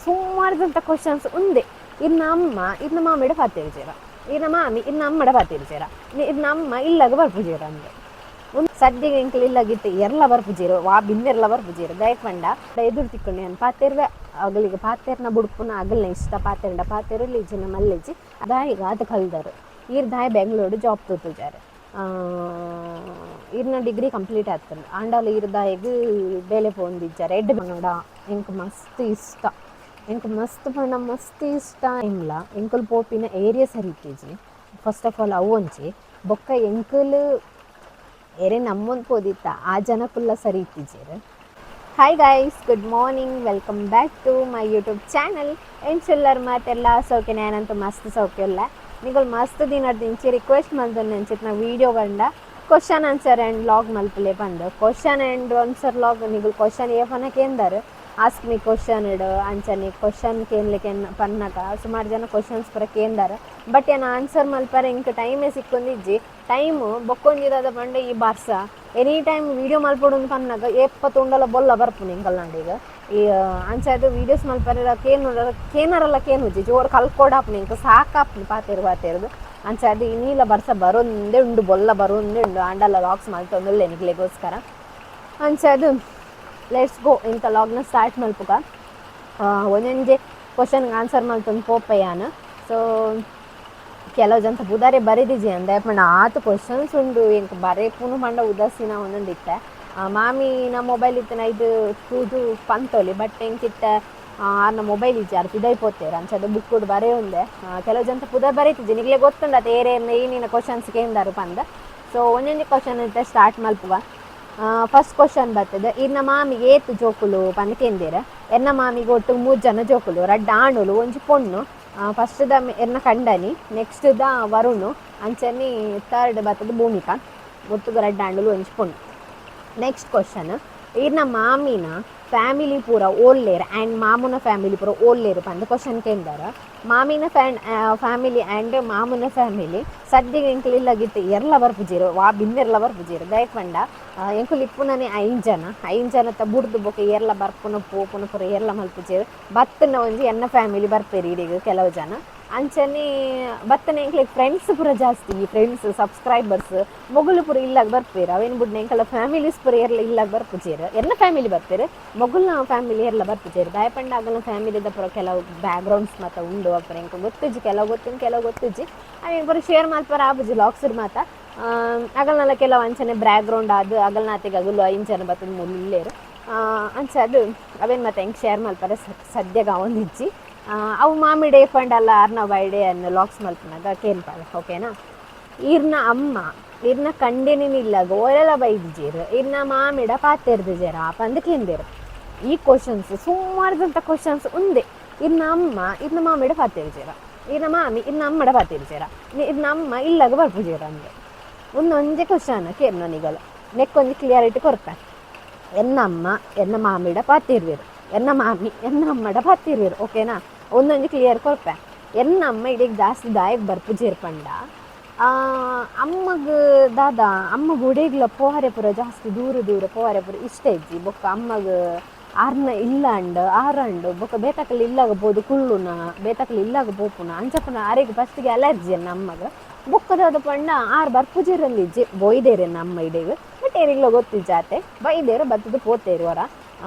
ಸುಮಾರು ಕ್ವಶನ್ಸ್ ಉಂದೆ. ಇರ್ನ ಅಮ್ಮ ಇರ್ನ ಮಾಮಿಡ ಪಾತೆರ್ಜೆರ, ಇರ್ನ ಮಾಮಿ ಇರ್ನ ಅಮ್ಮಡ ಪಾತೆರ್ಜೆರ, ಇರ್ನ ಅಮ್ಮ ಇಲ್ಲಗ ಬರ್ಪುಜೆರ ಅಂದೆ. ಉಂದು ಸದ್ಯಗೆ ಎಂಕುಲು ಇಲ್ಲಗಿತ್ತು ಎರ್ಲ ಬರ್ಪುಜೆರು, ವಾ ಬಿನ್ನೆರ್ಲ ಬರ್ಪುಜೆರು. ದಾಯೆ ಪಂಡ ಎದುರು ತಿಕ್ಕೊಂಡು ಏನು ಪಾತೆರ್ವೆ, ಅಗಲಿಗೆ ಪಾತೆರ್ನ ಬುಡ್ಪುನ ಅಗಲ್ನ ಇಷ್ಟ. ಪಾತೆರ್ಂಡ ಪಾತೆರ್ಲಿ, ಇಜ್ಜಿನ ಮಲ್ಲೆಜ್ಜಿ. ದಾಯಿಗ ಅದು ಕಲ್ದರು. ಈರ್ ದಾಯ ಬೆಂಗಳೂರು ಜಾಬ್ ತೂತುಜಾರೆ. ಈರ್ನ ಡಿಗ್ರಿ ಕಂಪ್ಲೀಟ್ ಆಗ್ತದೆ ಆಂಡಲ ಈರ್ ದಾಯಿಗ್ ಬೇಲೆ ಪೋಂದಿಜ್ಜಾರೆ. ಎಡ್ಡೆ ಪನೋಡ, ಎಂಕ್ ಮಸ್ತ್ ಇಷ್ಟ, ಎಂಕ್ ಮಸ್ತ್ ಪಂಡ ಮಸ್ತ್ ಇಷ್ಟ. ಇಮ್ಲ ಎಂಕುಲು ಪೋಪಿನ ಏರಿಯಾ ಸರಿ ಇತ್ತಿಜಿ first of all. ಅವು ಒಂಜಿ ಬೊಕ್ಕ ಎಂಕುಲು ಏರೆ ನಮ್ಮೊಂದು ಪೋದಿತ್ತ, ಆ ಜನಕುಲ್ಲ ಸರಿ ಇತ್ತಿಜೆರ್. Hi guys, good morning, welcome back to my YouTube channel. ಎಂಚುಲ್ಲರ್ ಮಾತೆಲ್ಲ? ಸೌಖ್ಯ? ನಾನಂತೂ ಮಸ್ತ್ ಸೌಖ್ಯ ಇಲ್ಲ. ನಿಗಲ್ ಮಸ್ತ್ ದಿನದಿಂಚಿ ರಿಕ್ವೆಸ್ಟ್ ಮಲ್ತೊಂದು ಅಂಚಿತ್ನ ವೀಡಿಯೋ ಬಂಡ question answer and vlog ಮಲ್ಪಲೆ ಪಂದ್. Question and answer vlog ನಿಗುಲ್ question ಏಪನ ಕೇಂದಾರ್, ask me question ಇಡು. ಅಂಚನೆ ಕ್ವಶನ್ ಕೇನ್ಲೆ ಕೇನ್ ಪನ್ನಗ ಸುಮಾರು ಜನ ಕ್ವಶನ್ಸ್ ಪೂರ ಕೇಂದಾರ. ಬಟ್ ಏನು ಆನ್ಸರ್ ಮಲ್ಪರೆ ಎಂಕ್ ಟೈಮೇ ಸಿಕ್ಕೊಂದಿಜ್ಜಿ. ಟೈಮ್ ಬೊಕ್ಕೊಂಜಿದಾದ ಪಂಡ ಈ ಬರ್ಸ any time video ಮಲ್ಪೊಡು ಪನ್ನಗ ಏಪ ತೂಂಡಲ ಬೊಲ್ಲ ಬರ್ಪುಂಡು ಎಂಕಲ್ನಾಂಡ. ಈಗ ಈ ಅಂಚಾದ್ ವೀಡಿಯೋಸ್ ಮಲ್ಪರೆ ಕೇನು ಕೇನರಲ್ಲ ಕೇನುಜಿ. ಜೋರು ಕಲ್ಕೊಡಾಪುಂಡು, ಎಂಕ್ ಸಾಕಾಪುಂಡು ಪಾತೆರು ಪಾತೆರ್ದು. ಅಂಚಾದ್ ಇನೀಲ ಬರ್ಸ ಬರೊಂದೇ ಉಂಡು, ಬೊಲ್ಲ ಬರೊಂದೇ ಉಂಡು. ಆಂಡಲ ವ್ಲಾಗ್ಸ್ ಮಲ್ತೊಂದುಲ್ಲೆ ನಿಕ್ಲೆಗೋಸ್ಕರ. ಅಂಚಾದ್ let's go, ಇಂತ ವ್ಲಾಗ್ನ ಸ್ಟಾರ್ಟ್ ಮಲ್ಪುಗ. ಒಂಜೊಂಜೆ ಕ್ವಶನ್ಗೆ ಆನ್ಸರ್ ಮಲ್ತೊಂದು ಪೋಪಯ್ಯಾನ. ಸೊ ಕೆಲವು ಜನ ಬುದಾರೆ ಬರೆದಿಜಿ ಅಂದೆ ಪಂಡ ಆತು ಕ್ವಶನ್ಸ್ ಉಂಡು. ಎಂಕ್ ಬರೆಪುನು ಪಂಡ ಉದಾಸೀನ ಒಂದೊಂದು ಇತ್ತೆ. ಮಾಮಿನ ಮೊಬೈಲ್ ಇತ್ತಿನ ಇದು ತೂದು ಪಂತೊಲಿ. ಬಟ್ ಎಂಕಿತ್ತ ಆರ್ನ ಮೊಬೈಲ್ ಇಜ್ಜಿ, ಆರ್ ಪಿದೈ ಪೋತೇರು. ಅಂಚದ ಬುಕ್ಕುಡು ಬರೆಯುಂದೆ. ಕೆಲವು ಜನ ಪುದರ್ ಬರೀತಿದ್ದೆ. ನಿಗ್ಲೆ ಗೊತ್ತುಂಡ ಏರೇರ್ನ ಏನೇನ ಕ್ವಶನ್ಸ್ ಕೇಂದಾರು ಪಂದ. ಸೊ ಒಂಜೊಂಜಿ ಕ್ವಶನ್ ಇತ್ತೆ ಸ್ಟಾರ್ಟ್ ಮಲ್ಪುಗ. ಫಸ್ಟ್ ಕ್ವಶನ್ ಬರ್ತದೆ, ಇರ್ನ ಮಾಮಿಗೆ ಏತ್ ಜೋಕುಲು ಪಂದ್ ಕೇಂದೇರ. ಎನ್ನ ಮಾಮಿಗೆ ಒಟ್ಟು ಮೂರು ಜನ ಜೋಕುಲು, ರಡ್ಡ್ ಆಣುಲು, ಒಂಜಿ ಪೊಣ್ಣು. ಫಸ್ಟ್ the ಎನ್ನ ಕಂಡನಿ, ನೆಕ್ಸ್ಟ್ the Varun, ಅಂಚನೆ ಥರ್ಡ್ ಬರ್ತದೆ ಭೂಮಿಕಾ. ಒಟ್ಟುಗು ರಡ್ಡ್ ಆಣುಲು, ಒಂಜಿ ಪೊಣ್ಣು. ನೆಕ್ಸ್ಟ್ ಕ್ವಶನ್, ಇರ್ನ ಮಾಮಿನ ಫ್ಯಾಮಿಲಿ ಪೂರ ಓಲ್ಲೇರ್ ಆ್ಯಂಡ್ ಮಾಮುನ ಫ್ಯಾಮಿಲಿ ಪೂರ ಓಲ್ಲೇರು ಪಂದ್ ಕ್ವಶನ್ ಕೇಂದಾರ. ಮಾಮಿನ ಫ್ಯಾಮಿಲಿ ಆ್ಯಂಡ್ ಮಾಮುನ ಫ್ಯಾಮಿಲಿ ಸದ್ಯಗೆ ಎಂಕುಲು ಇಲ್ಲಗಿತ್ತು ಎರ್ಲ ಬರ್ಪುಜೆರು, ವಾ ಬಿನ್ನೆರ್ಲ ಬರ್ಪುಜೆರು. ದಾಯೆ ಪಂಡ ಎಂಕುಲು ಇಪ್ಪುನನೆ ಐನ್ ಜನ. ಐನ್ ಜನತ ಬುಡ್ದು ಬೊಕ ಎರ್ಲ ಬರ್ಪುನ ಪೋಪುನ ಪೂರ ಎರ್ಲ ಮಲ್ಪುಜೆರು. ಬತ್ತನ ಒಂಜಿ ಎನ್ನ ಫ್ಯಾಮಿಲಿ ಬರ್ಪೇರು ಇಡೆಗ್ ಕೆಲವು ಜನ. ಅಂಚನೆ ಬತ್ತನೆ ಎಂಕ್ಲೆಗ್ ಫ್ರೆಂಡ್ಸ್ ಪೂರ ಜಾಸ್ತಿ. ಈ ಫ್ರೆಂಡ್ಸ್, ಸಬ್ಸ್ಕ್ರೈಬರ್ಸ್ ಮೊಗುಲು ಪೂರ ಇಲ್ಲಾಗ ಬರ್ಪೇರು. ಅವೇನು ಬುಡ್ನ ಎಂಕಲ ಫ್ಯಾಮಿಲೀಸ್ ಪೂರ ಎರ್ಲ ಇಲ್ಲಾಗ ಬರ್ಪುಜೆರು. ಎನ್ನ ಫ್ಯಾಮಿಲಿ ಬರ್ಪೇರು, ಮೊಗುಲ್ನ ಫ್ಯಾಮಿಲಿ ಎರ್ಲ ಬರ್ಪುಜೆರು. ದಾಯೆ ಪಂಡ ಅಗಲ್ನ ಫ್ಯಾಮಿಲಿದ ಪೂರ ಕೆಲವು ಬ್ಯಾಕ್ಗ್ರೌಂಡ್ಸ್ ಮಾತ ಉಂಡು. ಅಪರ ಎಂಕ್ ಗೊತ್ತುಜ್ಜಿ, ಕೆಲವು ಗೊತ್ತುಂಡು, ಕೆಲವು ಗೊತ್ತುಜ್ಜಿ. ಅವೇನು ಪೂರ ಶೇರ್ ಮಲ್ಪರ ಆಪುಜಿ ವ್ಲಾಗ್ಸ್ ಮಾತ. ಅಗಲ್ನೆಲ್ಲ ಕೆಲವು ಅಂಚನೆ ಬ್ಯಾಕ್ಗ್ರೌಂಡ್ ಅದು ಅಗಲ್ನಾತಿಗೆ ಅಗಲು ಐನ್ ಜನ ಬತ್ತದ ಮುಲ್ಲೇರು. ಅಂಚ ಅದು ಅವೇನು ಮತ್ತೆ ಹೆಂಗೆ ಶೇರ್ ಮಲ್ಪರೆ ಸದ್ಯಗೆ ಅವೊಂದಿಜ್ಜಿ. ಅವು ಮಾಮಿಡೆ ಫಂಡಲ್ಲ ಅರ್ನ ಬೈಡೆ ಅನ್ನು ವ್ಲಾಗ್ಸ್ ಮಲ್ಪುನಗ ಕೇನ್ಪಾಗ, ಓಕೆನಾ? ಈರ್ನ ಅಮ್ಮ ಇರ್ನ ಕಂಡಿನಿಲ್ಲ ಓಲೆಲ ಬೈದಿಜೇರು, ಇರ್ನ ಮಾಮಿಡ ಪಾತೆರ್ದಿಜೇರ ಪಂದ್ ಕೇಂದೇರು. ಈ ಕ್ವಶನ್ಸ್ ಸುಮಾರು ಕ್ವಶನ್ಸ್ ಉಂದೆ. ಇರ್ನ ಅಮ್ಮ ಇರ್ನ ಮಾಮಿಡ ಪಾತೆರ್ಜೇರ, ಇರ್ನ ಮಾಮಿ ಇರ್ನ ಅಮ್ಮಡ ಪಾತೆರ್ಜೇರ, ಇರ್ನ ಅಮ್ಮ ಇಲ್ಲಗ ಬರ್ಪುಜೇರ ಅಂದೆ. ಒಂದೊಂಜೆ ಕ್ವಶನ್ ಕೇರ್ನ ನಿಗಲ ನೆಕ್ಕೊಂಜಿ ಕ್ಲಿಯರಿಟಿ ಕೊರ್ಪೆ. ಎನ್ನ ಅಮ್ಮ ಎನ್ನ ಮಾಮಿಡ ಪಾತಿರ್ವೇರು, ಎನ್ನ ಮಾಮಿ ಎನ್ನ ಅಮ್ಮಡ ಪಾತಿರ್ವೇರು, ಓಕೆನಾ? ಒಂದೊಂಜಿ ಕ್ಲಿಯರ್ ಕೊರ್ಪೆ. ಎನ್ನ ಅಮ್ಮ ಇಡೀ ಜಾಸ್ತಿ ದಾಯಕ್ ಬರ್ಪುಜೇರ್ ಪಂಡ ಅಮ್ಮಗ್ ದಾದ ಅಮ್ಮಗ್ ಉಡೇಗ್ಲ ಪೋಹರೆ ಪೂರ ಜಾಸ್ತಿ ದೂರ ದೂರ ಪೋಹರೆ ಪೂರ ಇಷ್ಟ ಇಜ್ಜಿ. ಬೊಕ್ಕ ಅಮ್ಮಗ್ ಆರ್ನ ಇಲ್ಲ ಅಂಡ್ ಆರಂಡು ಬೊಕ್ಕ ಬೇತಕಲ್ ಇಲ್ಲಾಗ ಪೋದು ಕುಳ್ಳುನ, ಬೇತಕಲ್ ಇಲ್ಲಾಗ ಪೋಪುನ ಅಂಚಪುನ ಆರೆಗ್ ಫಸ್ಟ್ಗೆ ಅಲರ್ಜಿ ಅನ್ನ ಅಮ್ಮಗ್. ಬೊಕ್ಕ ದಾದ ಪಂಡ ಆರ್ ಬರ್ಪುಜೇರಂದಿಜ್ಜಿ, ಬೊಯ್ದೇರು ಅಮ್ಮ ಇಡೆಗ್. ಬಟ್ ಏರಿಗ್ಲ ಗೊತ್ತಿಜ್ಜಾತೆ, ಬೈದೇರು, ಬತ್ತದು ಪೋತೇರು ಹೊರ.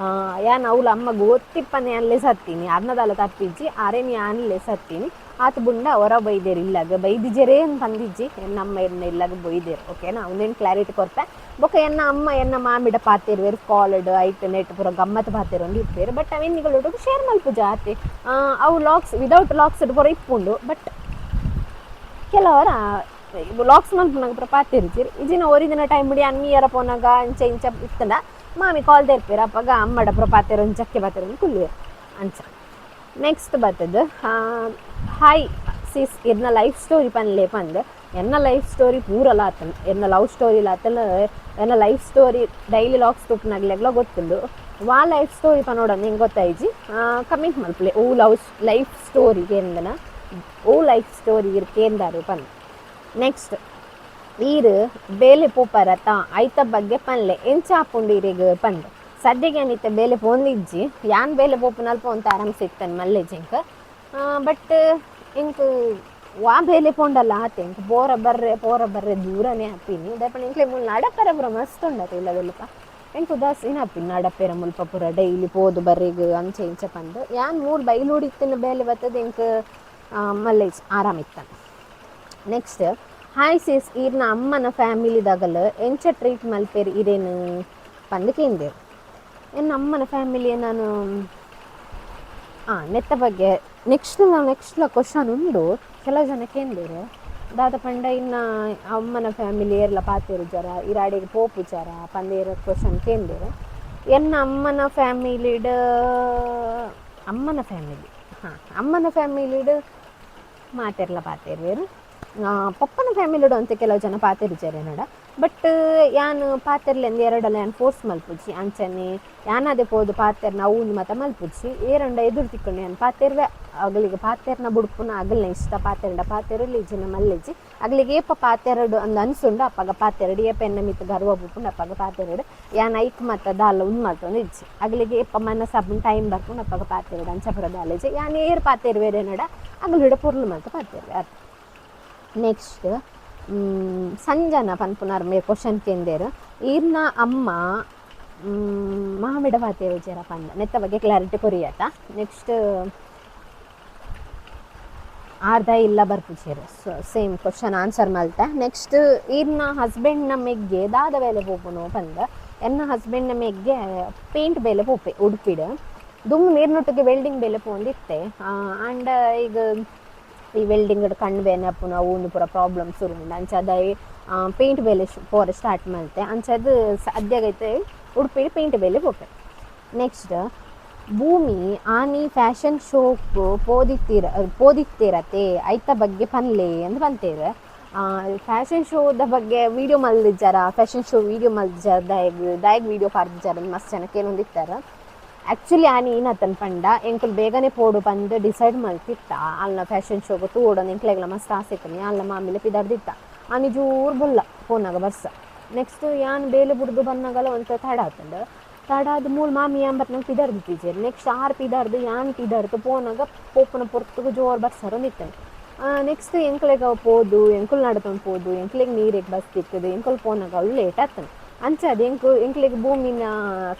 ಯಾನ್ ಅವ್ಲು ಅಮ್ಮಗ್ ಗೊತ್ತಿಪ್ಪನೆ ಅಲ್ಲೇ ಸತ್ತೀನಿ, ಅರ್ನದಾಲ ತಪ್ಪಿಜ್ಜಿ, ಆರೇನಿ ಅನ್ಲೆ ಸತ್ತೀನಿ. ಆತ ಬುಂಡ ಹೊರ ಬೈದೇರು, ಇಲ್ಲಾಗ ಬೈದಿಜರೇ ಅಂತ ಅಂದಿಜ್ಜಿ. ಎನ್ನ ಅಮ್ಮ ಎನ್ನ ಇಲ್ಲಾಗ ಬೊಯ್ದೇರು, ಓಕೆನಾ? ಒಂದೇನು ಕ್ಲಾರಿಟಿ ಕೊರ್ಪೆ. ಬೊಕ್ಕ ಎನ್ನ ಅಮ್ಮ ಎನ್ನ ಮಾಮಿಡ ಪಾತೆರ್ವೇರು ಕಾಲ್ಡ್ ಐಟ್ ನೆಟ್ ಪೂರ ಗಮ್ಮತ್ ಪಾತೆರ್ ಒಂದು ಇಪ್ಪೇರು. ಬಟ್ ಅವೇನು ನಿಗಲು ಶೇರ್ ಮಲ್ಪು ಜಾತಿ. ಅವು ವ್ಲಾಗ್ಸ್ ವಿದೌಟ್ ವ್ಲಾಗ್ಸ್ ಪೂರ ಇಪ್ಪುಂಡು. ಬಟ್ ಕೆಲವರ ವ್ಲಾಗ್ಸ್ ಮಲ್ಪುನಗ ಪೂರ ಪಾತೆರ್ಜಿರ್. ಇಜಿನ ಒರಿದಿನ ಟೈಮ್ ಮುಡಿ ಅನ್ಮಿಯರ ಪೋನಾಗ ಅಂಚ ಇಂಚ ಇತ್ತಂಡ ಮಾಮಿ ಕಾಲ್ ದೇರ್ಪೇರು. ಅಪ್ಪಗ ಅಮ್ಮಡ ಪೂರ ಪಾತೆರ ಚಕ್ಕೆ ಪಾತೆರ ಕುಲ್ಲುವೆರ್ ಅಂಚ. ನೆಕ್ಸ್ಟ್ ಬರ್ತದೆ, ಹಾಯ್ ಸಿಸ್, ಎನ್ನ ಲೈಫ್ ಸ್ಟೋರಿ ಪನ್ಲೆ ಪಂದ್. ಎನ್ನ ಲೈಫ್ ಸ್ಟೋರಿ ಪೂರಲ ಆತನ, ಎನ್ನ ಲವ್ ಸ್ಟೋರಿ ಆತನ. ಎನ್ನ life story daily vlogs ತೂಪುನಗ್ಲೆಗ್ಲ ಗೊತ್ತುಂಡು. ವಾ ಲೈಫ್ ಸ್ಟೋರಿ ಪನೋಡ ನಿಂಗೆ ಗೊತ್ತಾಯ್ಜಿ. ಕಮೆಂಟ್ ಮಲ್ಪಲೆ, ಓ love life story ಕೇಂದನ, ಓ ಲೈಫ್ ಸ್ಟೋರಿ ಕೇಂದಾರು ಪನ್. ನೆಕ್ಸ್ಟ್, ಈರ್ ಬೇಲೆ ಪೋಪರತ, ಐತ ಬಗ್ಗೆ ಪನ್ಲೆ, ಎಂಚ ಆಪುಂಡು ಈರೆಗ್ ಪಂದ್. ಸದ್ಯಕ್ಕೆ ಏನಿತ್ತೆ ಬೇಲೆ ಪೋಂದಿಜ್ಜಿ. ಯಾನ್ ಬೇಲೆ ಪೋಪುನಲ್ಪ ಒಂತ ಆರಾಮ್ ಸಿಗ್ತಾನೆ ಮಲ್ಲೆಜ್ ಎಂಕ್. ಬಟ್ ಎಂಕ್ ವಾ ಬೇಲೆ ಪೋಂಡಲ್ಲ ಆತೆ ಎಂಕ್ ಪೋರ ಬರ್ರೆ ಪೋರ ಬರ್ರೆ ದೂರನೇ ಆಪಿನಿ. ದಾಯೆ ಎಂಕ್ಲೆ ಮೂಲು ನಡಪರ ಪೂರ ಮಸ್ತ್ ಉಂಡತೆ ಇಲ್ಲದಲ್ಪ. ಎಂಕ್ ಉದಾಸೀನ ಆಪಿನಿ ನಡಪೆರ ಮುಲ್ಪ ಪೂರ ಡೈಲಿ ಪೋದು ಬರ್ರೆಗ್ ಅಂಚೆ ಇಂಚ ಪಂದ್. ಯಾನ್ ಮೂಲು ಬೈಲೂಡು ಇತ್ತಿನ ಬೇಲೆ ಬತ್ತದ ಎಂಕ್ ಮಲ್ಲೆಜ್ ಆರಾಮ್ ಇತ್ತಾನೆ. Next, hi sis, ಈರ್ನ ಅಮ್ಮನ ಫ್ಯಾಮಿಲಿದಾಗಲ್ ಎಂಚ ಟ್ರೀಟ್ ಮಲ್ಪೆರ್ ಇರೇನು ಪಂದ್ ಕೇಂದೇರ್. ಎನ್ನ ಅಮ್ಮನ ಫ್ಯಾಮಿಲಿ ನಾನು ನೆತ್ತ ಬಗ್ಗೆ next next question ಉಂಡು. ಕೆಲವು ಜನ ಕೇಂದೇರು ದಾದ ಪಂಡ ಇನ್ನ ಅಮ್ಮನ ಫ್ಯಾಮಿಲಿ ಏರ್ಲ ಪಾತೆರು ಜರ ಇರಾಡಿಗೆ ಪೋಪು ಜರ ಪಂದೇರ ಕ್ವಶನ್ ಕೇಂದೇರು. ಎನ್ನ ಅಮ್ಮನ ಫ್ಯಾಮಿಲಿಡ್ ಅಮ್ಮನ ಫ್ಯಾಮಿಲಿ ಹಾಂ ಅಮ್ಮನ ಫ್ಯಾಮಿಲಿಡ್ ಮಾತೆರ್ಲ ಪಾತೆರ್ವೇರು. ಪಪ್ಪನ ಫ್ಯಾಮಿಲಿಡ್ ಅಂತ ಕೆಲವು ಜನ ಪಾತೆರಿಜಾರೆ ನಡ. ಬಟ್ ಯಾನ್ ಪಾತೆರ್ಲೆಂದು ಎರಡಲ್ಲ ಯಾನ್ ಫೋರ್ಸ್ ಮಲ್ಪುಜಿ. ಅಂಚನೆ ಯಾನಾದೆ ಪೋದು ಪಾತೆರ್ನ ಅವು ಮಾತ ಮಲ್ಪುಜಿ. ಏರಂಡ ಎದುರು ತಿಕ್ಕೊಂಡು ಯಾನ್ ಪಾತೆರ್ವೆ. ಅಗಲಿಗೆ ಪಾತೆರ್ನ ಬುಡ್ಪುನ ಅಗಲ್ನ ಇಷ್ಟ. ಪಾತೆರ್ಂಡ ಪಾತೆರಲಿ, ಇಜ್ಜಿನ ಮಲ್ಲೆಜಿ. ಅಗಲಿಗೆ ಏಪ ಪಾತೆರಡು ಅಂದ್ ಅನ್ಸುಂಡು ಅಪ್ಪಗ ಪಾತೆರಡು. ಏಪ ಎನ್ನ ಮಿತ್ತ್ ಗರ್ವ ಬುಡ್ಪುಂಡು ಅಪ್ಪಗ ಪಾತೆರಡು. ಯಾನ್ ಐಕ್ ಮಾತ ದಾಲ ಉಂದು ಮಲ್ತೊಂದು ಇಜ್ಜಿ. ಅಗಲಿಗೆ ಏಪ ಮನಸ್ಸು ಟೈಮ್ ಬರ್ಪುಂಡು ಅಪ್ಪಗ ಪಾತೆರಡು. ಅಂಚ ಪೂರ ದಾಲ ಇಜ್ಜಿ. ಯಾನ್ ಏರ್ ಪಾತೆರ್ವೇರೆ ನಡ ಅಗಲು ಪೊರ್ಲು ಮಲ್ತ್ ಪಾತೆರ್ವೆ ಅತ್. ನೆಕ್ಸ್ಟ್, ಸಂಜನಾ ಪನ್ಪುನಾರ್ ಮೇ ಕ್ವಶನ್ ಕೇಂದೇರು. ಈರ್ನ ಅಮ್ಮ ಮಾಮಿಡ ಪಾತೆರುಜೆರ ಪಂದ್. ನೆತ್ತ ಬಗ್ಗೆ ಕ್ಲಾರಿಟಿ ಕೊರಿಯತ. ನೆಕ್ಸ್ಟ್, ಆರ್ದ ಇಲ್ಲ ಬರ್ಪುಜೆರ್. So same question answer ಮಲ್ತೆ. Next, ಈರ್ನ ಹಸ್ಬೆಂಡ್ನ ಮೆಗ್ಗೆ ದಾದ ಬೇಲೆ ಪೋಪುನು ಪಂದ್. ಎನ್ನ ಹಸ್ಬೆಂಡ್ನ ಮೆಗ್ಗೆ ಪೇಂಟ್ ಬೇಲೆ ಪೋಪೆ ಉಡುಪಿಡ್. ದುಂಬು ನೀರ್ನೊಟ್ಟಿಗೆ ವೆಲ್ಡಿಂಗ್ ಬೇಲೆ ಪೋಂದಿತ್ತೆ. ಆಂಡ ಈಗ ಈ ವೆಲ್ಡಿಂಗ್ ಕಣ್ಣು ಬೇನೆ ಆಪುನು ಅವು ಉಂದು ಪೂರ ಪ್ರಾಬ್ಲಮ್ ಶುರು ಉಂಡು. ಅಂಚಾದ ಪೇಂಟ್ ಬೇಲೆ ಪೋರೆ ಸ್ಟಾರ್ಟ್ ಮಲ್ತೆ. ಅಂಚಾದ್ ಸದ್ಯಗೈತೆ ಉಡುಪಿಡ್ ಪೇಂಟ್ ಬೇಲೆ ಪೋಪೆ. ನೆಕ್ಸ್ಟ್, ಭೂಮಿ ಆನಿ ಫ್ಯಾಷನ್ ಶೋಕ್ ಪೋದಿತ್ತೀರ ಪೋದಿತ್ತೀರತೆ, ಐತ ಬಗ್ಗೆ ಪನ್ಲೆ ಅಂದ್ ಪಂತೇರ್. ಫ್ಯಾಷನ್ ಶೋದ ಬಗ್ಗೆ ವಿಡಿಯೋ ಮಲ್ದಿಜ್ಜಾರ, fashion show video ಮಲ್ದಿಜ್ಜಾರ, ದಾಯಗ್ ದಾಯಗ್ ವಿಡಿಯೋ ಪಾಡ್ದಿಜ್ಜಾರ, ಮಸ್ತ್ ಜನ ಕೇನೊಂದಿತ್ತಾರೆ. ಆ್ಯಕ್ಚುಲಿ ಆನಿ ಏನತ್ತನ್ ಪಂಡ ಎಂಕುಲು ಬೇಗನೆ ಪೋಡು ಪಂದ್ ಡಿಸೈಡ್ ಮಲ್ತಿತ್ತ. ಅಲ್ನ ಫ್ಯಾಷನ್ ಶೋಗ್ ತೂವೊಡು ಎಂಕ್ಲೆಗ್ಲ ಮಸ್ತ್ ಆಸೆ ಇತ್ತು. ಅಲ್ಲ ಮಾಮಿಲೆ ಪಿದಾಡ್ದಿತ್ತ. ಆನಿ ಜೋರು ಬೊಲ್ಲ ಪೋನಾಗ ಬರ್ಸ. ನೆಕ್ಸ್ಟ್ ಯಾನ್ ಬೇಲೆ ಬುಡ್ದು ಬನ್ನಗಲ ಒಂತೆ ತಡ ಆತುಂಡು. ತಡ ಆದ್ ಮೂಲು ಮಾಮಿ ಯಾನ್ ಬತ್ನಾಗ ಪಿದಾಡ್ದಿತ್ತಿಜೆರ್. ನೆಕ್ಸ್ಟ್ ಆರ್ ಪಿದಾಡ್ದು ಯಾನ್ ಪಿದಾಡ್ದು ಪೋನಾಗ ಪೋಪುನ ಪೊರ್ತುಗು ಜೋರು ಬರ್ಸ ಬರೊಂದಿತ್ತುಂಡು. ನೆಕ್ಸ್ಟ್ ಎಂಕ್ಲೆಗ್ ಅವು ಪೋದು ಎಂಕುಲು ನಡತೊಂದು ಪೋದು ಎಂಕ್ಲೆಗ್ ನೀರಿಗೆ ಬಸ್ ತಿಕ್ಕುದು ಎಂಕುಲು ಪೋನಾಗ ಅವು ಲೇಟ್ ಆತುಂಡು. ಅಂಚಾದ್ ಎಂಕು ಎಂಕ್ಲೆಗ್ ಭೂಮಿನ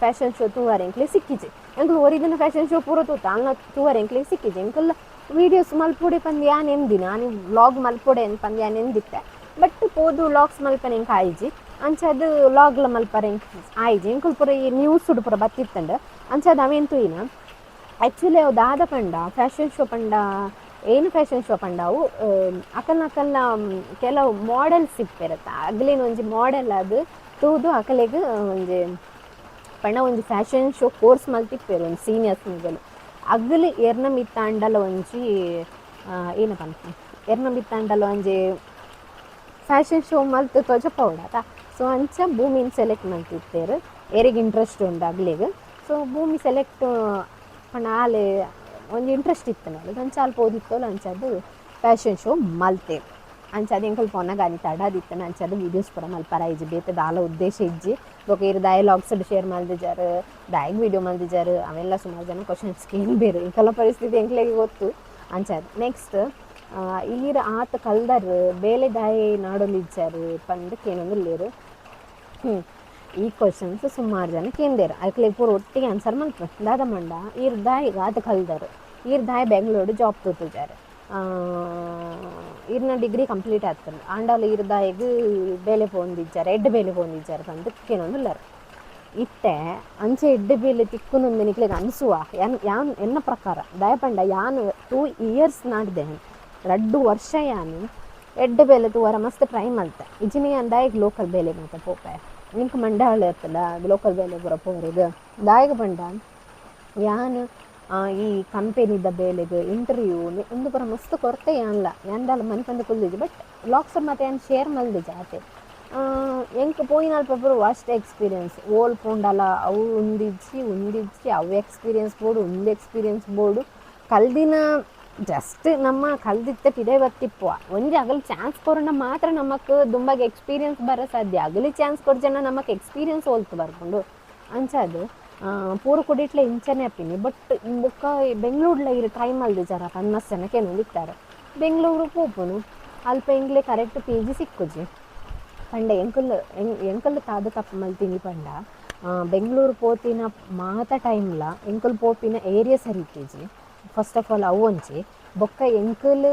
ಫ್ಯಾಷನ್ ಶೋ ತೂವರೆ ಎಂಕ್ಲೆಗ್ ಸಿಕ್ಕಿಜಿ. ಎಂಕುಲು ಒರಿದಿನ ಫ್ಯಾಷನ್ ಶೋ ಪೂರ ತೂತ, ಅಲ್ನ ತೂವರೆ ಎಂಕ್ಲೆಗ್ ಸಿಕ್ಕಿಜಿ. ಎಂಕುಲ ವೀಡಿಯೋಸ್ ಮಲ್ಪೊಡೆ ಪಂದ್ ಯಾನ್ ಎಂದಿನ ಆನಿ ವ್ಲಾಗ್ ಮಲ್ಪೊಡೆ ಪಂದ್ ಯಾನ್ ಎಂದಿತ್ತೆ. ಬಟ್ ಪೋದು ವ್ಲಾಗ್ಸ್ ಮಲ್ಪನೆ ಎಂಕ್ ಆಯಿಜಿ. ಅಂಚಾದ್ ವ್ಲಾಗ್ಲ ಮಲ್ಪರೆ ಎಂಕ್ ಆಯಿಜಿ. ಎಂಕುಲು ಪೂರ ಈ ನ್ಯೂಸ್ ಪೂರ ಬತ್ತಿತ್ತುಂಡು. ಅಂಚಾದ್ ಅವೇನ್ ತೂಯಿನ. ಆ್ಯಕ್ಚುಲಿ ಅವು ದಾದ ಪಂಡ ಫ್ಯಾಷನ್ ಶೋ ಪಂಡ ಏನು? ಫ್ಯಾಷನ್ ಶೋ ಪಂಡ ಅವು ಅಕಲ್ನ ಅಕಲ್ನ ಕೆಲವು ಮಾಡೆಲ್ಸ್ ಇಪ್ಪೆರತ್ತ, ಅಗ್ಲಿನ ಒಂಜಿ ಮಾಡೆಲ್ ಅದು ತೂದು ಅಕಲೆಗ್ ಒಂಜಿ ಪಂಡ ಒಂಜಿ fashion show course ಮಲ್ತಿಪ್ಪೆರ್ ಒಂಜಿ ಸೀನಿಯರ್ಸ್ ಮೊದಲು. ಅಗಲು ಎರ್ನ ಮಿತ್ತಾಂಡಲ ಒಂಜಿ ಏನ ಪನ್ಪುನೆ, ಎರ್ನ ಮಿತ್ತಾಂಡಲ ಒಂಜಿ ಫ್ಯಾಷನ್ ಶೋ ಮಲ್ತ್ ತೋಜಪಾವೊಡತ. ಸೊ ಅಂಚ ಭೂಮಿನ್ ಸೆಲೆಕ್ಟ್ ಮಲ್ತಿತ್ತೆರ್. ಏರೆಗ್ ಇಂಟ್ರೆಸ್ಟ್ ಉಂಡು ಅಗ್ಲೆಗ್. ಸೊ ಭೂಮಿ ಸೆಲೆಕ್ಟ್ ಪಂಡ ಆಲೆ ಒಂಜಿ ಇಂಟ್ರೆಸ್ಟ್ ಇತ್ತು. ಅಂಚ ಅಲ್ಪ ಪೋದಿತ್ತೋಲು. ಅಂಚಾದ್ ಫ್ಯಾಷನ್ ಶೋ ಮಲ್ತೆರ್. ಅಂಚಾದ್ ಎಂಕುಲು ಪೋನಾಗ ಆನಿ ತಡ ಆದಿತ್ತುಂಡು. ಅಂಚಾದ್ ವೀಡಿಯೋಸ್ ಪೂರ ಮಲ್ಪರ ಆಯಿಜಿ. ಬೇತೆ ದಾಲ ಉದ್ದೇಶ ಇಜ್ಜಿ. ಬೊಕ ಇರ್ ದಾಯೆ ವ್ಲಾಗ್ಸ್ ಶೇರ್ ಮಲ್ದಿಜಾರ್, ದಾಯೆಗ್ ವೀಡಿಯೋ ಮಲ್ದಿಜಾರ್, ಅವೆಲ್ಲ ಸುಮಾರು ಜನ ಕ್ವಶನ್ಸ್ ಕೇನ್ಬೇರು. ಎಂಕಲ್ನ ಪರಿಸ್ಥಿತಿ ಎಂಕ್ಲೆಗ್ ಗೊತ್ತು. ಅಂಚಾದ್ ನೆಕ್ಸ್ಟ್, ಈರ್ ಆತ್ ಕಲ್ದರ್, ಬೇಲೆ ದಾಯೆ ನಾಡೊಂದಿಜ್ಜಾರ್ ಪಂದ್ ಕೇನೊಂದುಲ್ಲೆರ್. ಈ ಕ್ವಶನ್ಸ್ ಸುಮಾರು ಜನ ಕೇಂದೇರ್. ಅಕ್ಲೆಗ್ ಪೂರ ಒಟ್ಟಿಗೆ ಆನ್ಸರ್ ಮಲ್ಪೆ. ದಾದ ಪಂಡ ಈರ್ ದಾಯೆಗ್ ಆತ್ ಕಲ್ದರ್, ಈರ್ ದಾಯೆ ಬೆಂಗ್ಳೂರು ಜಾಬ್ ತೂತುಜಾರ್, ಈರ್ನ ಡಿಗ್ರಿ ಕಂಪ್ಲೀಟ್ ಆತುಂಡು ಆಂಡಲ ಈರ್ ದಾಯೆಗ್ ಬೇಲೆ ಪೋವೊಂದಿಜ್ಜಾರ್, ಎಡ್ಡೆ ಬೇಲೆ ಪೋವೊಂದಿಜ್ಜಾರ್ ಪಂದ್ ಕೇನೊಂದುಲ್ಲೆರ್. ಇತ್ತೆ ಅಂಚ ಎಡ್ಡೆ ಬೇಲೆ ತಿಕ್ಕುನಂದು ನಿಕ್ಲೆಗ್ ಅನ್ಸುವ? ಯಾನ್ ಯಾನ್ ಎನ್ನ ಪ್ರಕಾರ ದಾಯೆ ಪಂಡ ಯಾನ್ 2 ಇಯರ್ಸ್ ನಾಡ್ದೆ. 2 ವರ್ಷ ಯಾನ್ ಎಡ್ಡೆ ಬೇಲೆ ತೂವರ ಮಸ್ತ್ ಟ್ರೈ ಮಲ್ತೆ. ಇಜ್ಜಿನ ಯಾನ್ ದಾಯೆಗ್ ಲೋಕಲ್ ಬೇಲೆ ಮಾತ ಪೋಪೆ? ಎಂಕ್ ಮಂಡೆ ಹಾಳು ಇತ್ತಲ್ಲ ಲೋಕಲ್ ಬೇಲೆ ಪೂರ ಪೋವರೆಗ್. ದಾಯೆಗ್ ಪಂಡ ಯಾನ್ ಈ ಕಂಪೆನಿದ ಬೇಲೆಗ್ ಇಂಟರ್ವ್ಯೂ ಉಂದು ಪೂರ ಮಸ್ತ್ ಕೊರ್ತೆ. ಯಾನ್ಲ ಯಾನ್ ದಾಲ ಮನ್ಪಂದೆ ಕುಲ್ದಿಜಿ. ಬಟ್ ವ್ಲಾಗ್ಸ್ ಮಾತ ಯಾನ್ ಶೇರ್ ಮಲ್ದಿಜಿ ಆತೆ. ಎಂಕ್ ಪೋಯಿನಲ್ಪ ಪೂರ ವರ್ಸ್ಟ್ ಎಕ್ಸ್ಪೀರಿಯನ್ಸ್. ಓಲ್ ಪೋಂಡಲ ಅವು ಉಂದಿಜ್ಜಿ ಉಂದಿಜ್ಜಿ, ಅವು ಎಕ್ಸ್ಪೀರಿಯನ್ಸ್ ಬೋಡು, ಉಂದು ಎಕ್ಸ್ಪೀರಿಯನ್ಸ್ ಬೋಡು. ಕಲ್ದಿನ ಜಸ್ಟ್ ನಮ್ಮ ಕಲ್ದಿತ್ತೆ ಪಿದೈ ಬತ್ತಿಪ್ಪುವ. ಒಂಜಿ ಅಗಲ್ ಚಾನ್ಸ್ ಕೊರ್ಂಡ ಮಾತ್ರ ನಮಕ್ ದುಂಬಗ್ ಎಕ್ಸ್ಪೀರಿಯನ್ಸ್ ಬರ ಸಾಧ್ಯ. ಅಗಲಿ ಚಾನ್ಸ್ ಕೊರ್ಜನ ನಮಕ್ ಎಕ್ಸ್ಪೀರಿಯನ್ಸ್ ಓಲ್ತು ಬರ್ಪುಂಡು? ಅಂಚಾದ್ ಪೂರ ಕೊಡಿಟ್ಲೆ ಇಂಚನೆ ಅಪ್ಪಿನಿ. ಬಟ್ ಬೊಕ್ಕ ಬೆಂಗ್ಳೂರ್ಲ ಇರು ಟ್ರೈ ಮಲ್ದಿಜಾರ ಪಂದ್ ಮಸ್ತ್ ಜನ ಕೇನೊಂದಿತ್ತಾರೆ. ಬೆಂಗ್ಳೂರು ಪೋಪುನು ಅಲ್ಪ ಎಂಕ್ಲೆ ಕರೆಕ್ಟ್ PG ಸಿಕ್ಕುಜಿ ಪಂಡ ಎಂಕುಲು ಎಂಕುಲು ತಾದ ತಪ್ಪು ಮಲ್ತಿನಿ ಪಂಡ ಬೆಂಗ್ಳೂರು ಪೋತಿನ ಮಾತ ಟೈಮ್ಲ ಎಂಕುಲು ಪೋಪಿನ ಏರಿಯಾ ಸರಿ ಇತ್ತಿಜಿ. First of all ಅವು ಒಂಜಿ. ಬೊಕ್ಕ ಎಂಕುಲು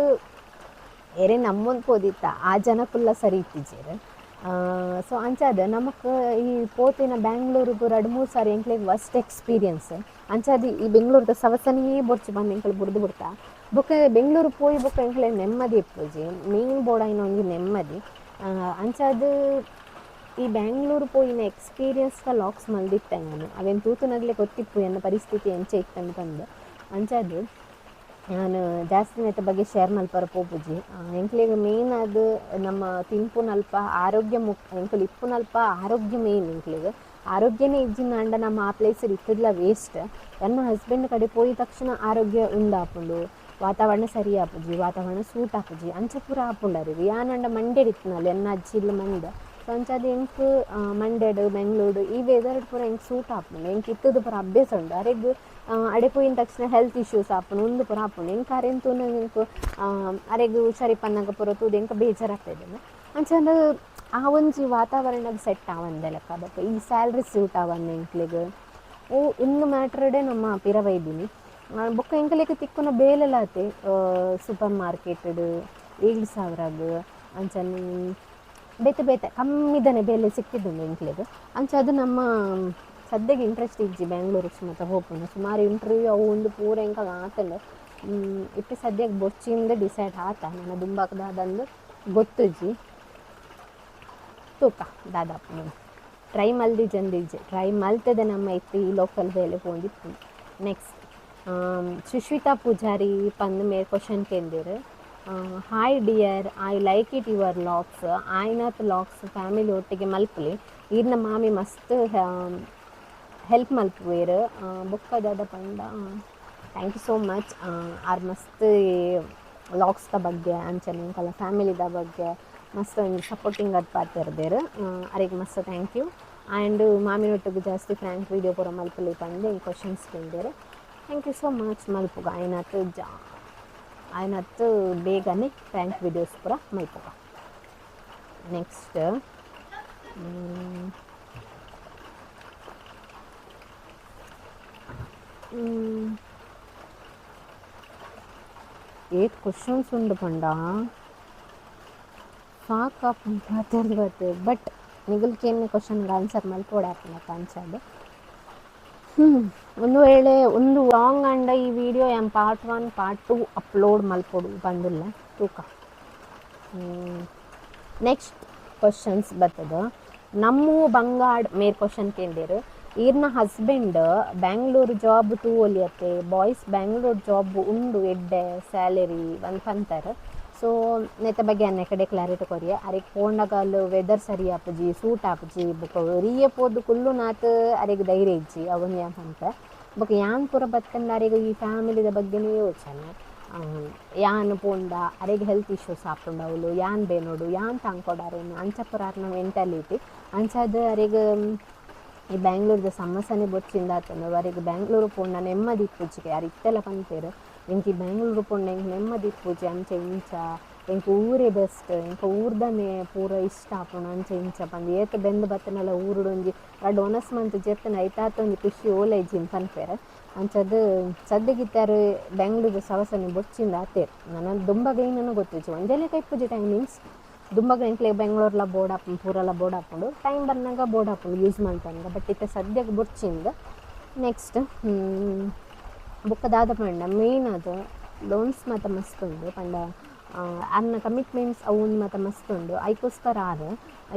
ಏರೆ ನಮ್ಮೊಂದು ಪೋದಿತ್ತ ಆ ಜನಕುಲ್ಲ ಸರಿ ಇತ್ತಿಜೆರ್. ಸೊ ಅಂಚಾದ್ ನಮಕ್ ಈ ಪೋತಿನ ಬ್ಯಾಂಗ್ಳೂರುಗು 2-3 ಸಾರಿ ಎಂಕ್ಲೆಗ್ ವರ್ಸ್ಟ್ ಎಕ್ಸ್ಪೀರಿಯನ್ಸ್. ಅಂಚಾದ್ ಈ ಬೆಂಗ್ಳೂರ್ದ ಸವಸನೇ ಬೊರ್ಚಿ ಬಂದು ಎಂಕುಲು ಬುಡ್ದು ಬಿಡ್ತ. ಬೊಕ್ಕ ಬೆಂಗ್ಳೂರು ಪೋಯಿ ಬೊಕ್ಕ ಎಂಕ್ಲೆಗ್ ನೆಮ್ಮದಿ ಇಪ್ಪುಜಿ, ಮೇನ್ ಬೋಡಾಯಿನ ಒಂಜಿ ನೆಮ್ಮದಿ. ಅಂಚಾದ್ ಈ ಬ್ಯಾಂಗ್ಳೂರು ಪೋಯಿನ ಎಕ್ಸ್ಪೀರಿಯನ್ಸ್ದ ಲಾಕ್ಸ್ ಮಲ್ದಿತ್ತೆ ನಾನು. ಅವೇನು ತೂತುನಗ್ಲೆ ಗೊತ್ತಿಪ್ಪು ಎನ್ನ ಪರಿಸ್ಥಿತಿ ಎಂಚ ಇತ್ತಂದು ಪಂದ್. ಅಂಚಾದ್ ನಾನು ಜಾಸ್ತಿ ನೆತ್ತ ಬಗ್ಗೆ ಶೇರ್ ಮಲ್ಪರ ಪೋಪುಜಿ. ಎಂಕ್ಲೆಗ್ ಮೇನ್ ಆದ್ ನಮ್ಮ ತಿನ್ಪುನಲ್ಪ ಆರೋಗ್ಯ ಎಂಕುಲು ಇಪ್ಪುನಲ್ಪ ಆರೋಗ್ಯ ಮೇನ್. ಎಂಕ್ಲೆಗ್ ಆರೋಗ್ಯನೇ ಇಜ್ಜಿಂದಾಂಡ ನಮ್ಮ ಆ ಪ್ಲೇಸ್ ಇತ್ತದ್ಲ ವೇಸ್ಟ್. ಎನ್ನ ಹಸ್ಬೆಂಡ್ ಕಡೆ ಪೋಯಿ ತಕ್ಷಣ ಆರೋಗ್ಯ ಉಂದಾಪುಂಡು, ವಾತಾವರಣ ಸರಿ ಆಪುಜಿ, ವಾತಾವರಣ ಸೂಟ್ ಆಪುಜಿ, ಅಂಚ ಪೂರ ಆಪುಂಡು ಅರೆಗ್. ಯಾನಂಡ ಮಂಡ್ಯಡ್ ಇತ್ತಿನಲ್, ಎನ್ನ ಅಜ್ಜಿ ಮಂಡ್ಯ. ಸೊ ಅಂಚಾದ್ ಎಂಕ್ ಮಂಡ್ಯಡ್ ಬೆಂಗ್ಳೂರು ಈ ವೆದರ್ ಪೂರ ಎಂಕ್ ಸೂಟ್ ಆಪುಂಡು. ಎಂಕ್ ಇತ್ತದ ಪೂರ ಅಭ್ಯಾಸ ಉಂಡು. ಅರೆಗ್ ಅಡೆ ಪೋಯಿನ ತಕ್ಷಣ ಹೆಲ್ತ್ ಇಶ್ಯೂಸ್ ಆಪುಂಡು, ಉಂದು ಪೂರ ಆಪುಂಡು. ಎಂಕ್ ಅರೆನ್ ತೂನಗ ಎಂಕ್ ಅರೆಗ್ ಹುಷಾರಿಪ್ಪನ್ನಗ ಪೂರ ತೂದು ಎಂಕ್ ಬೇಜಾರಾಪೆದುಂಡು. ಅಂಚಾದ್ ಆ ಒಂಜಿ ವಾತಾವರಣಗ್ ಸೆಟ್ ಆವಂದೆ ಲೆಕ್ಕ. ಬೊಕ್ಕ ಈ ಸ್ಯಾಲ್ರಿ ಸೂಟ್ ಆವಂದೆ ಎಂಕ್ಲೆಗ್ ಓ ಇಂದು ಮ್ಯಾಟ್ರಡೇ ನಮ್ಮ ಪಿರ ಬೈದಿನಿ. ಬೊಕ್ಕ ಎಂಕ್ಲೆಗ್ ತಿಕ್ಕುನ ಬೇಲೆಲಾತೆ ಸೂಪರ್ ಮಾರ್ಕೆಟ್ಡ್ 7,000ಗ್ ಅಂಚನೆ ಬೇತೆ ಬೇತೆ ಕಮ್ಮಿದನೆ ಬೇಲೆ ಸಿಕ್ಕಿದ್ದುಂಡು ಎಂಕ್ಲೆಗ್. ಅಂಚಾದ್ ನಮ್ಮ ಸದ್ಯಗೆ ಇಂಟ್ರೆಸ್ಟ್ ಇಜ್ಜಿ ಬ್ಯಾಂಗ್ಳೂರು ಮಾತ ಪೋಪುನ. ಸುಮಾರು ಇಂಟರ್ವ್ಯೂ ಅವು ಉಂದು ಪೂರ ಎಂಕಲ್ ಆತಂಡ್. ಇತ್ತೆ ಸದ್ಯಕ್ಕೆ ಬೊರ್ಚಿಂದ ಡಿಸೈಡ್ ಆತ, ನನ್ನ ದುಂಬಾಕ್ ದಾದಂದು ಗೊತ್ತುಜ್ಜಿ. ತೂಕ ದಾದಾಪುಂಡು. ಟ್ರೈ ಮಲ್ದಿಜಂದಿಜ್ಜಿ, ಟ್ರೈ ಮಲ್ತದೆ ನಮ್ಮ ಇತ್ತೆ ಈ ಲೋಕಲ್ ಬೇಲೆ ಪೋಂದಿಪ್ಪುಂಡು. ನೆಕ್ಸ್ಟ್ ಸುಶ್ಮಿತಾ ಪೂಜಾರಿ ಪಂದ್ ಮೇರ್ ಕ್ವಶನ್ ಕೇಂದಿರು. Hi dear, I like it your vlogs. ಆಯ್ನಾತ್ LOX family ಒಟ್ಟಿಗೆ ಮಲ್ಪುಲಿ. ಈರ್ನ ಮಾಮಿ ಮಸ್ತ್ ಹೆಲ್ಪ್ ಮಲ್ಪುವೆರ್. ಬೊಕ್ಕ ದಾದ ಪಂಡ thank you so much. R ಮಸ್ತ್ ಲಾಕ್ಸ್ದ ಬಗ್ಗೆ ಅಂಚನೆ ಎಂಕಲ್ನ ಫ್ಯಾಮಿಲಿದ ಬಗ್ಗೆ ಮಸ್ತ್ ಒಂಜಿ ಸಪೋರ್ಟಿಂಗ್ ಆದ್ ಪಾತೆರ್ದೆರ್. ಅರೆಗ್ ಮಸ್ತ್ thank you. And ಮಾಮಿನೊಟ್ಟಿಗೆ ಜಾಸ್ತಿ ಪ್ರ್ಯಾಂಕ್ ವೀಡಿಯೋ ಪೂರ ಮಲ್ಪುಲಿ ಪಂದ್ ಎಂಕ್ ಕ್ವಶನ್ಸ್ ಕೇಂದೆರ್. Thank you so much. ಮಲ್ಪುಗ ಆಯ್ನಾತ್ ಆಯ್ನಾತ್ ಬೇಗನೆ ಪ್ರ್ಯಾಂಕ್ ವೀಡಿಯೋಸ್ ಪೂರ ಮಲ್ಪುಗ. ನೆಕ್ಸ್ಟ್ ಏತ್ ಕ್ವಶನ್ಸ್ ಉಂಡು ಪಂಡ ಸಾಕಾಪುಂಡು ಪಾತೆರ್ದ್ ಪಾತೆರ್ದ್. ಬಟ್ ನಿಗುಲ್ ಕೇನ್ನ ಕ್ವಶನ್ಗೆ ಆನ್ಸರ್ ಮಲ್ಪೊಡಾಪುಂಡತ್ತ ಅಂಚಾದ್. ಒಂದು ವೇಳೆ ಒಂದು ಲಾಂಗ್ ಆಂಡ ಈ ವಿಡಿಯೋ ಯಾನ್ ಪಾರ್ಟ್ 1 ಪಾರ್ಟ್ 2 upload ಮಲ್ಪೊಡು ಪಂದುಲ್ಲೆ ತೂಕ. ನೆಕ್ಸ್ಟ್ ಕ್ವಶನ್ಸ್ ಬರ್ತದ. ನಮ್ಮು ಬಂಗಾಡ್ ಮೇರ್ ಕ್ವಶನ್ ಕೇಂದೇರು. ಈರ್ನ ಹಸ್ಬೆಂಡ್ ಬ್ಯಾಂಗ್ಳೂರು ಜಾಬ್ ತೂವೊಲಿಯತ್ತೆ, ಬಾಯ್ಸ್ ಬ್ಯಾಂಗ್ಳೂರ್ ಜಾಬ್ ಉಂಡು ಎಡ್ಡೆ ಸ್ಯಾಲರಿ ಒಂದು ಪಂತಾರೆ. ಸೊ ನೆತ್ತ ಬಗ್ಗೆ ಅನ್ನ ಕಡೆ ಕ್ಲಾರಿಟಿ ಕೊರಿಯೆ. ಅರೆಗ್ ಪೋಂಡಗ ಅಲ್ಲು ವೆದರ್ ಸರಿ ಆಪುಜಿ, ಸೂಟ್ ಆಪುಜಿ. ಬೊಕ್ಕ ಒರಿಯೆ ಪೋದು ಕುಲ್ಲುನಾತ್ ಅರೆಗ್ ಧೈರ್ಯ ಇಜ್ಜಿ ಅವೊಂದು ಯಾನ್ ಪನ್ಪೆ. ಬೊಕ್ಕ ಯಾನ್ ಪೂರ ಬತ್ತಂಡ ಅರೆಗ್ ಈ ಫ್ಯಾಮಿಲಿದ ಬಗ್ಗೆನೇ ಯೋಚನೆ. ಯಾನ್ ಪೋಂಡ ಅರೆಗ್ ಹೆಲ್ತ್ ಇಶ್ಯೂಸ್ ಆಪುಂಡು, ಅವ್ಲು ಯಾನ್ ಬೇನೋಡು ಯಾನ್ ತಾಂಕೊಡಾರೇನು ಅಂಚ ಪೂರ ಅರ್ನ ಮೆಂಟಾಲಿಟಿ. ಅಂಚಾದ್ ಅರೆಗ್ ಈ ಬ್ಯಾಂಗ್ಳೂರ್ದ ಸಮಸ್ಯೆನೇ ಬೊರ್ಚಿಂದಾತಂದು. ಅರೆಗ್ ಬ್ಯಾಂಗ್ಳೂರು ಪೋಂಡ ನೆಮ್ಮದಿ ಇಪ್ಪುಜಿಗೆ. ಅರ್ ಇತ್ತೆಲ ಪನ್ಪೆರ್, ಎಂಕ್ ಈ ಬ್ಯಾಂಗ್ಳೂರು ಪೋಂಡ ಎಂಕ್ ನೆಮ್ಮದಿ ಇಪ್ಪುಜಿ ಅಂಚ ಇಂಚ, ಎಂಕ್ ಊರೇ ಬೆಸ್ಟ್, ಎಂಕ್ ಊರ್ದನೇ ಪೂರ ಇಷ್ಟ ಆಪುಂಡು ಅಂಚ ಇಂಚ ಪಂದ್. ಏತ್ ಬೆಂದ್ ಬತ್ತನಲ ಊರುಡು ಒಂಜಿ ರಡ್ಡ್ ಒನಸ್ ಮಂತ್ ಜೆತ್ತುಂಡ ಐತಾತ್ ಒಂಜಿ ಖುಷಿ ಓಲ ಇಜ್ಜಿಂದ್ ಪನ್ಪೆರ್. ಅಂಚಾದ್ ಸದ್ಯಗಿತ್ತಾರು ಬ್ಯಾಂಗ್ಳೂರ್ದ ಸವಸನೆ ಬೊರ್ಚಿಂದ ಆತೇರ್. ನನ ದುಂಬಗ್ ಐನನ ಗೊತ್ತಿಜ್ಜಿ, ಒಂಜೇ ಲೆಕ್ಕ ಇಪ್ಪುಜಿ ಟೈಮಿಂಗ್ಸ್. ದುಂಬಗ್ ಎಂಕ್ಲೆಗ್ ಬೆಂಗ್ಳೂರ್ಲ ಬೋರ್ಡ್ ಆಪುಂಡು, ಪೂರಲ ಬೋರ್ಡ್ ಆಪುಂಡು, ಟೈಮ್ ಬನ್ನಗ ಬೋರ್ಡ್ ಆಪುಂಡು ಯೂಸ್ ಮಲ್ಪನಗ. ಬಟ್ ಇತ್ತೆ ಸದ್ಯಗ್ ಬೊರ್ಚಿಂದ್. ನೆಕ್ಸ್ಟ್ ಬೊಕ್ಕ ದಾದ ಪಂಡ ಮೇನ್ ಆದ್ ಲೋನ್ಸ್ ಮಾತ ಮಸ್ತ್ ಉಂಡು ಪಂಡ ಅರ್ನ ಕಮಿಟ್ಮೆಂಟ್ಸ್ ಅವು ಉಂದು ಮಾತ ಮಸ್ತ್ ಉಂಡು. ಐಕೋಸ್ಕರ ಆರ್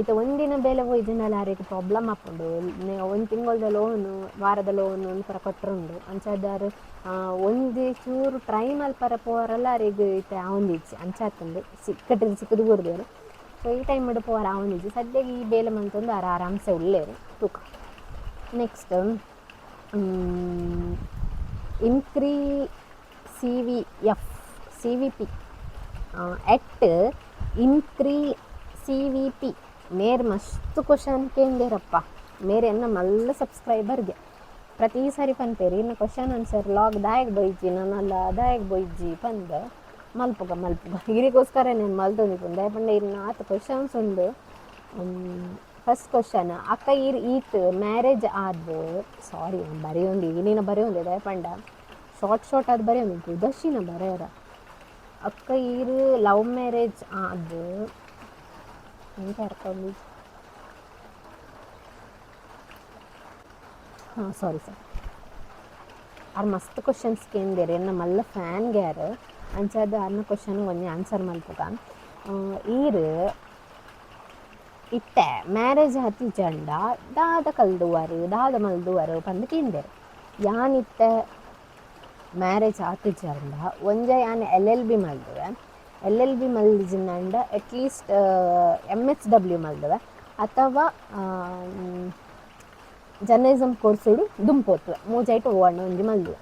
ಐತ ಒಂದಿನ ಬೇಲೆ ಪೋಯಿಜಿಂಡಲ ಆರೆಗ್ ಪ್ರಾಬ್ಲಮ್ ಆಪುಂಡು. ಒಂಜಿ ತಿಂಗೊಲ್ದ ಲೋನು ವಾರದ ಲೋನು ಉಂದು ಪೂರ ಕೊಟ್ರುಂಡು. ಅಂಚಾದ್ ಆರ್ ಒಂಜಿ ಚೂರು ಟ್ರೈ ಮಲ್ಪರ ಪೋವರಲ ಅರೆಗ್ ಇತ್ತೆ ಆವೊಂದಿಜ್ಜಿ ಅಂಚ ಆತುಂಡು. ಸಿಕ್ಕಟ್ರೆ ಸಿಕ್ಕುದು ಬುಡ್ದೆರ್. ಸೊ ಈ ಟೈಮ್ ಪೋವರ ಆವೊಂದಿಜ್ಜಿ. ಸದ್ಯಗ್ ಈ ಬೇಲೆ ಮಂತೊಂದು ಆರ್ ಆರಾಮ್ಸೆ ಉಲ್ಲೆರ್ ತೂಕ. Next ಇನ್ಕ್ರೀ CVF CVP at ಇನ್ಕ್ರೀ CVP ಮೇರ್ ಮಸ್ತ್ ಕ್ವಶನ್ ಕೇಂದೇರಪ್ಪ. ಮೇರ್ ಎನ್ನ ಮಲ್ಲ ಸಬ್ಸ್ಕ್ರೈಬರ್ಗೆ. ಪ್ರತಿ ಸಾರಿ ಪನ್ಪೆರ್ ಇನ್ನ ಕ್ವಶನ್ ಆನ್ಸರ್ ವ್ಲಾಗ್ ದಾಯೆಗ್ ಬೈಜಿ, ನನಲ ದಾಯೆಗ್ ಬೈಜಿ ಪಂದ್. ಮಲ್ಪುಗ ಮಲ್ಪುಗ, ಇರಿಗೋಸ್ಕರ ನಾನು ಮಲ್ತೊಂದಿಪ್ಪುನು. ದಾಯೆ ಪಂಡ ಇರ್ನ ಆತ್ ಕ್ವಶನ್ಸ್ ಉಂಡು. ಫಸ್ಟ್ ಕ್ವಶನ್, ಅಕ್ಕ ಈರ್ ಈತ್ ಮ್ಯಾರೇಜ್ ಆದ್, ಸಾರಿ, ಬರೆಯೊಂದು ಏನೇನ ಬರೆಯೊಂದೆ. ದಾಯೆ ಪಂಡ ಶಾರ್ಟ್ ಶಾರ್ಟ್ ಆದ್ ಬರೆಯೊಂದು ಉದರ್ಶಿನ ಬರೆಯರ. ಅಕ್ಕ ಈರ್ ಲವ್ ಮ್ಯಾರೇಜ್ ಆದ್ ಎಂತ ಅರ್ಥ? ಹಾಂ, ಸಾರಿ ಸರ್. ಆರ್ ಮಸ್ತ್ ಕ್ವಶನ್ಸ್ ಕೇಂದೆರ್. ಎನ್ನ ಮಲ್ಲ ಫ್ಯಾನ್ ಗ್ಯಾರ್. ಅಂಚಾದ್ ಅರ್ನ ಕ್ವಶನ್ ಒಂಜಿ ಆನ್ಸರ್ ಮಲ್ಪುಗ. ಈರ್ ಇತ್ತೆ ಮ್ಯಾರೇಜ್ ಆತಿಜಂಡ ದಾದ ಕಲ್ದುವರ್, ದಾದ ಮಲ್ದುವರ್ ಪಂದ್ ಕೇಂದೆರ್. ಯಾನ್ ಇತ್ತೆ ಮ್ಯಾರೇಜ್ ಆತಿಜಂಡ ಒಂಜ ಯಾನ್ ಎಲ್ ಎಲ್ ಬಿ ಮಲ್ದುವೆ. ಎಲ್ ಎಲ್ ಬಿ ಮಲ್ದಿಜಿಂಡ ಅಟ್ಲೀಸ್ಟ್ ಎಮ್ ಎಸ್ ಡಬ್ಲ್ಯೂ ಮಲ್ದುವೆ ಅಥವಾ ಜರ್ನಲಿಸಮ್ ಕೋರ್ಸುಡು ದುಂಪೋತುವೆ. ಮೂಜೈಟ್ ಓವಣ್ಣ ಒಂಜಿ ಮಲ್ದುವೆ.